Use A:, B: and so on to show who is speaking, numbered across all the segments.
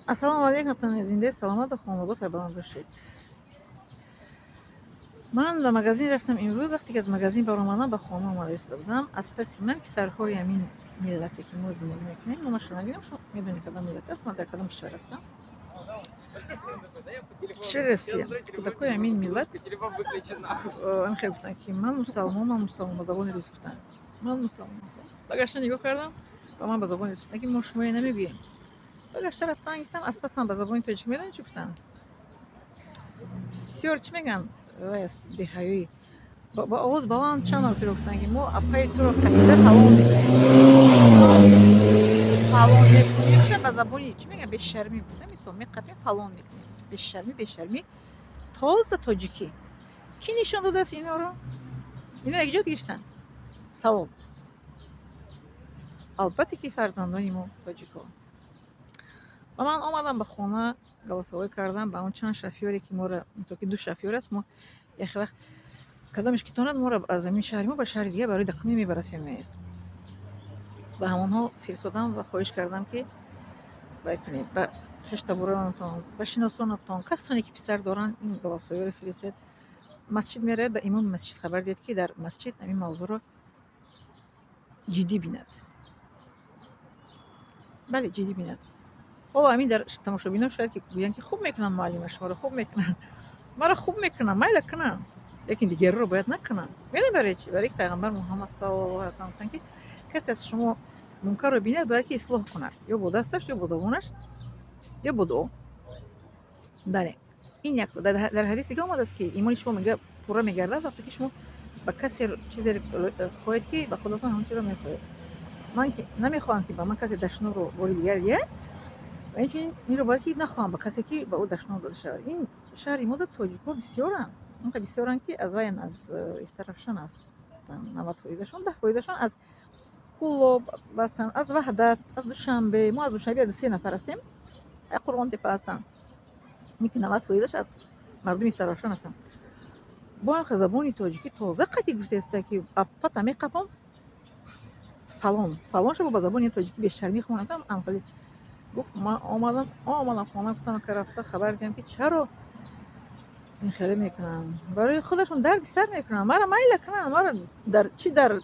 A: Ассалому алайкум, ватани зинда, саломату хонобод, сарбаланд бошед. Ман ба магазин рафтам имрӯз. Вақте ки аз магазин баромадам, ба хона омада истода будам, аз паси ман писарҳои ҳамин миллате, ки мо зиндагӣ мекунем, номашро нагирем, шумо медонед, кадом миллат аст, ман дар кадом кишвар ҳастам. Кишвари Россия. Кӯдакҳои ҳамин миллат ҳамин хел гуфтанд, ки ман мусалмон, ман мусалмон, ба забони рус гуфтанд. Ман мусалмон. Баргашта нигоҳ кардам, ба ман ба забони рус гуфтанд, ки мо шумоя намегӯем. Баргашта рафтан гуфтам, аз пасам ба забони тоҷикӣ медонед, чӣ гуфтанд? Бисёр, чӣ мегӯянд, беҳаёӣ, ба овоз баланд чанд маротиба гуфтанд, ки мо апаи туро қапида фалон мекунем, фалон мекунем. Ба забони, чӣ мегӯянд, бешармӣ гуфтам, мисол, меқапем, фалон мекунем. Бешармӣ, бешармӣ, тоза тоҷикӣ. Кӣ нишон додааст инҳоро? Ино якҷо гирифтанд? Савол. Албатта, ки фарзандони мо, тоҷикҳо. Ва ман омадам ба хона, голосовой кардам ба он чанд шофёре, ки моро, ки ду шофёр аст, мо яхе вақт кадомеш ки тонад, моро аз ҳамин шаҳри мо ба шаҳри дигар барои документ мебарад ФМС. Ба ҳамонҳо фиристодам ва хоҳиш кардам, ки вай кунед ба хештаборонатон, ба шиносонатон, касоне ки писар доранд, ин голосовойро фиристед. Масҷид меравед, ба имоми масҷид хабар диҳед, ки дар масҷид ҳамин мавзӯъро ҷиддӣ бинад. Бале, ҷиддӣ бинад. Ҳоло ҳамин дар тамошобинон шояд ки гӯянд, ки хуб мекунанд, муаллима, шуморо хуб мекунанд. Маро хуб мекунанд, майла кунанд, лекин дигарро бояд накунанд. Медонед барои чӣ? Барои ки пайғамбар Муҳаммад саллаллоҳу алайҳи васаллам гуфтанд, ки касе аз шумо мункарро бинад, бояд ки ислоҳ кунад, ё бо дасташ, ё бо забонаш, ё бо дуо. Бале, ин як. Дар ҳадис дига омадааст, ки имони шумо, мега, пурра мегардад, вақте ки шумо ба касе чизе хоҳед, ки ба худатон ҳамон чизро мехоҳед. Ман намехоҳам, ки ба ман касе дашномро бори дигар диҳад ва инчунин инро бояд ки нахоҳам ба касе, ки ба ӯ дашном дода шавад. Ин шаҳри мо тоҷикҳо бисёранд, онқа бисёранд, ки аз ваян, аз Истарафшан, аз 90%-ашон, 10%-ашон аз Кӯлоб ҳастанд, аз Ваҳдат, аз Душанбе. Мо аз Душанбе се нафар ҳастем, Қурғонтепа ҳастанд, ки 90%-аш аз мардуми Истарафшан ҳастанд. Бо ҳам забони тоҷикӣ тоза қатъӣ гуфтааста, ки аппата меқапом, фалон фалон шабо ба забони тоҷикӣ бешармӣ хонатам. Амхали гуфт. Ман омадам хона, гуфтам, ка рафта хабар диҳам, ки чаро ин хеле мекунанд, барои худашон дарди сар мекунанд. Мара майла кунанд, мара дар чи, дар,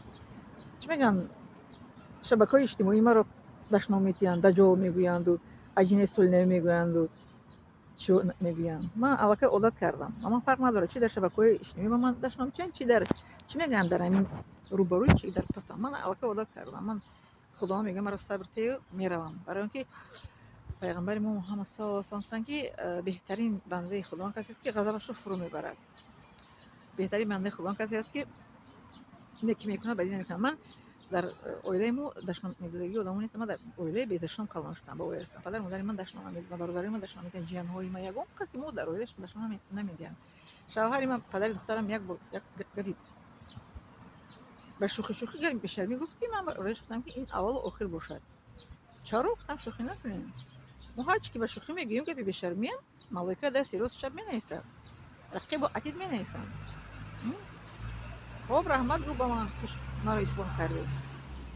A: чӣ мегӯянд, шабакаҳои иҷтимоӣ маро дашном медиҳанд, даҷол мегӯянду, аҷинаи столинави мегӯянду, чӣ мегӯянд. Ман аллакай одат кардам, ба ман фарқ надорад, чи дар шабакаҳои иҷтимоӣ ба ман дашном чиҳанд, чи дар, чӣ мегӯянд, дар ҳамин рӯбарӯи, чи дар пасам. Ман аллакай одат кардам. Ман Худованд мегӯяд, маро сабр тею, меравам. Барои он ки пайғамбари мо Муҳаммад саллаллоҳу алайҳи васаллам гуфтанд, ки беҳтарин бандаи Худованд касест, ки ғазабашро фурӯ мебарад. Беҳтарин бандаи Худованд касе аст, ки некӣ мекунад, бадӣ намекунад. Ман дар оилаи мо дашном медодагӣ одамо нестам. Ман дар оилаи бедашном калон шудам, ба оя ҳастам. Падару модари ман дашном намедоданд, бародарои ман дашном медиҳанд, ҷиянҳои ман, ягон каси мо дар оилаш дашном намедиҳанд. Шавҳари ман, падари духтарам, як бор як гапи ба шӯхӣ шӯхӣ, гапи бешармӣ гуфт, ки ман барояш гуфтам, ки ин аввалу охир бошад. Чаро, гуфтам, шӯхӣ накунем? Мо ҳарчи ки ба шӯхӣ мегӯем, гапи бешармиам, малоика дасти росту чап менависад, рақибу атид менависанд. Хоб, раҳмат, гуфт, ба ман, ки маро ислоҳ кардӣ.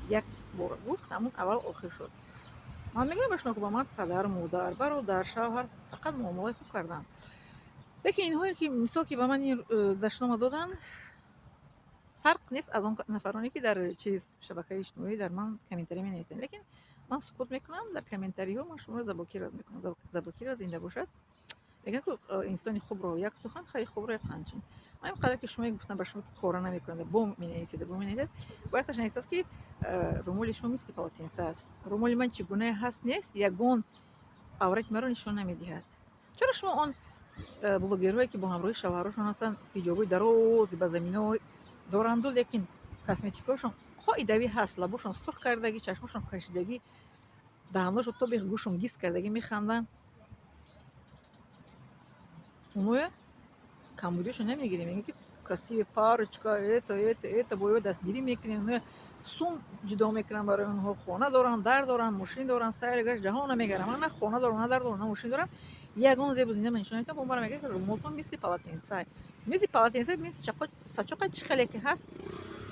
A: Як бор гуфт, ҳамун аввал охир шуд. Ман мегӯям ба шумо, ки ба ман падар, модар, бародар, шавҳар фақат муомилаи хуб карданд. Лекин инҳое ки, мисол, ки ба ман ин дашнома доданд, фарқ нест аз он нафароне, ки дар чиз, шабакаи иҷтимоӣ дар ман комментарий менависанд. Лекин ман сукут мекунам. Дар комментариҳо ман шуморо заблокировать мекунам. Заблокировать зинда бошад. Мегӯянд, ки инсони хубро як сухан, хари хубро як қамчин. Ман ин қадар ки шумо гуфтам ба шумо, ки кора намекунад, бо менависед, бо менависед, бояд нависад, ки румоли шумо мисли полотенце аст. Румоли ман чӣ гунае ҳаст, нест, ягон аврати маро нишон намедиҳад. Чаро шумо он блогерҳое, ки бо ҳамроҳи шавҳарошон ҳастанд, ҳиҷобҳои дарози ба замино доранду, лекин косметикаошон қоидавӣ ҳаст, лабошон сурх кардагӣ, чашмошон кашидагӣ, даҳаношон то бех гӯшон гиз кардагӣ механданд, оноя камбудиашон намегирем, мегӯем, ки красивая парочка, это, это, это, бо ё дастгирӣ мекунем, оноя сум ҷудо мекунам барои онҳо, хона доранд, дар доранд, мошин доранд, сайру гашт ҷаҳонро мегарданд. Ман на хона дорам, на дар дорам, на мошин дорам, ягон зебу зинат нишон намедиҳам. Бо мара мегӯяд, ки румолтон мисли полотенце, мисли полотенце, мисли сачоқа, чӣ хеле ки ҳаст,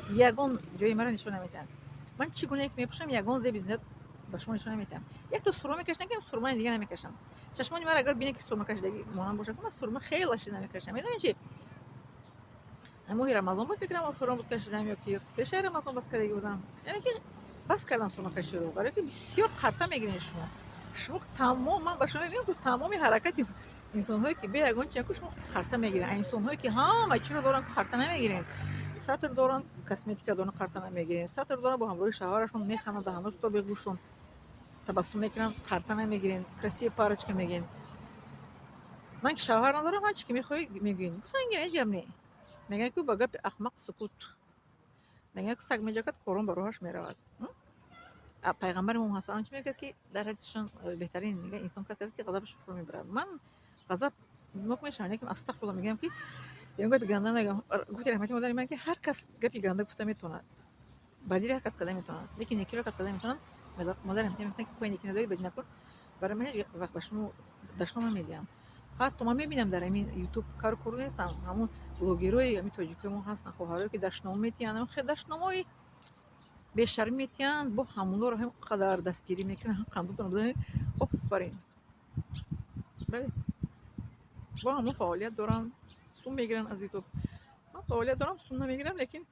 A: ягон ҷои маро нишон намедиҳанд. Ман чӣ гунае ки мепӯшам, ягон зеби зинат Ба шумо нишон наметиҳам. Якто сурма мекашидам, ки сурмаи дига намекашам. Чашмони мара агар бинед, ки сурма кашидагӣ монанд бошад, ман сурма хеле шида намекашам. Медонед чи? Моҳи Рамазон буд, фикрам, охирон буд кашидам ё ки пешаи Рамазон бас кардагӣ будам. Яъне ки бас кардам сурма каширо, барое ки бисёр қарта мегиред шумо. Шумо тамом, ман ба шумо мегӯям, ки тамоми ҳаракати инсонҳое, ки бе ягон чиаку, шумо қарта мегиред. А инсонҳое, ки ҳама чиро доранд, қарта намегирен. Сатр доранд, косметика доранд, қарта намегирен. Сатр доранд, бо ҳамроҳи шавҳарашон механданд, даҳаношон то бегӯшон табассум мекунанд, қарта намегирен. Красивая парочка мегӯен. Ман ки шавҳар надорам, ҳар чи ки мехоҳӣ мегӯен. Гуфтан гирен, ҳеҷ гап не. Мегӯянд, ки ба гапи ахмақ сукут. Мегӯянд, ки саг меҷакад, корон ба роҳаш меравад. Пайғамбари мо Муҳаммад чӣ мегӯяд, ки дар ҳадисашон беҳтарин мегӯяд: инсон касе аст, ки ғазабашро фурӯ мебарад. Ман ғазаб нок мешавам, лекин астағфирулло мегӯям, ки ягон гапи ганда нагӯям. Гуфти раҳмати модари ман, ки ҳар кас гапи ганда гуфта метавонад, бадиро ҳар кас карда метавонад, лекин некиро кас карда метавонад. Модари раҳмати мегуфтанд, ки пои некӣ надорӣ, бадӣ накун. Барои ман ҳеҷ вақт ба шумо дашном намедиҳам. Ҳатто ман мебинам, дар ҳамин Ютуб кару кор нестам, ҳамун блогерои ҳамин тоҷикои мо ҳастанд, хоҳарое, ки дашном метиҳанд, дашномҳои бешармӣ метиҳанд, бо ҳамонҳоро ҳам қадар дастгирӣ мекунанд. Қандотонро бизанед, офарин. Бале, бо ҳамон фаъолият доранд, сум мегиранд аз Ютуб. Ман фаъолият дорам, сум намегирам, лекин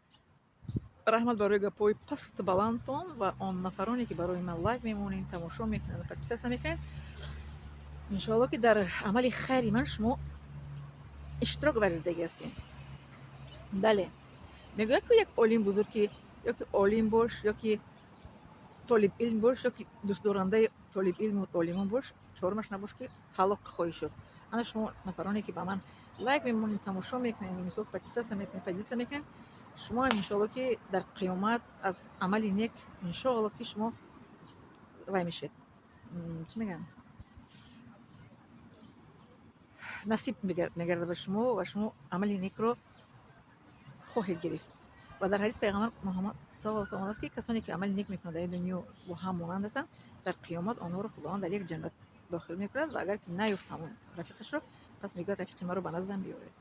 A: раҳмат барои гапҳои пасту баландтон ва он нафароне, ки барои ман лайк мемонед, тамошо мекунед, подписаться мекунед. Иншоалло, ки дар амали хайри ман шумо иштирок варзидагӣ ҳастед. Бале, мегӯяд, ки як олим бузург, ки ё ки олим бош, ё ки толибилм бош, ё ки дӯстдорандаи толибилму олимон бош, чорумаш набош, ки ҳалок хоҳӣ шуд. Ана шумо нафароне, ки ба ман лайк мемонед, тамошо мекунед, мисол, подписаться мекунед, поделиться мекунед, шумо ҳам иншоалло, ки дар қиёмат аз амали нек, иншоалло, ки шумо вай мешавед, чӣ мегӯянд, насиб мегардад ба шумо ва шумо амали некро хоҳед гирифт. Ва дар ҳадис пайғамбар Муҳаммад саллаллоҳу алайҳи васаллам аст, ки касоне, ки амали нек мекунанд, дар ин дунё бо ҳам монанд ҳастанд, дар қиёмат онҳоро Худованд дар як ҷаннат дохил мекунад ва агар ки наёфт ҳамон рафиқашро, пас мегӯяд: «Рафиқи маро ба наздам биёред».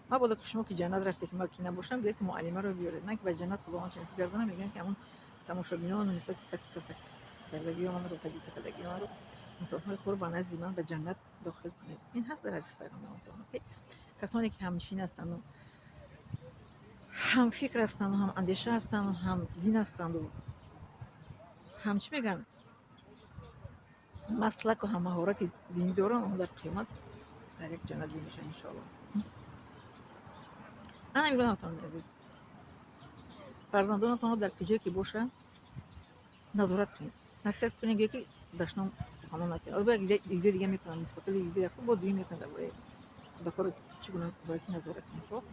A: Мабодо ки шумо, ки ҷаннат рафте, ки ма ки набошам, гӯяд, ки муаллимаро биёред. Ман ки ба ҷаннат Худованд ки насиб гардонам, мегӯям, ки ҳамон тамошобинону, мисол, ки подписаться кардагиё манро, поделиться кардагиё манро, инсонҳои хубро ба назди ман ба ҷаннат дохил кунед. Ин ҳаст дар ҳадиси пайғамбар аст, ки касоне, ки ҳамнишин ҳастанду ҳамфикр ҳастанду ҳамандеша ҳастанду ҳамдин ҳастанду ҳам, чӣ мегӯянд, маслаку ҳам маҳорати динӣ доранд, онҳо дар қиёмат дар як ҷаннат ҷой мешаванд, иншоалло. Ана мегӯям, ҳамватанони азиз, фарзандонатонро дар куҷое ки бошанд, назорат кунед, насиҳат кунед, гӯё ки дашном суханон накунед. Бо як видео дига мекунам нисбатали видео, бо дуюм мекунам дар бораи кӯдакҳоро чӣ гуна бояд ки назорат кунем. Хоб.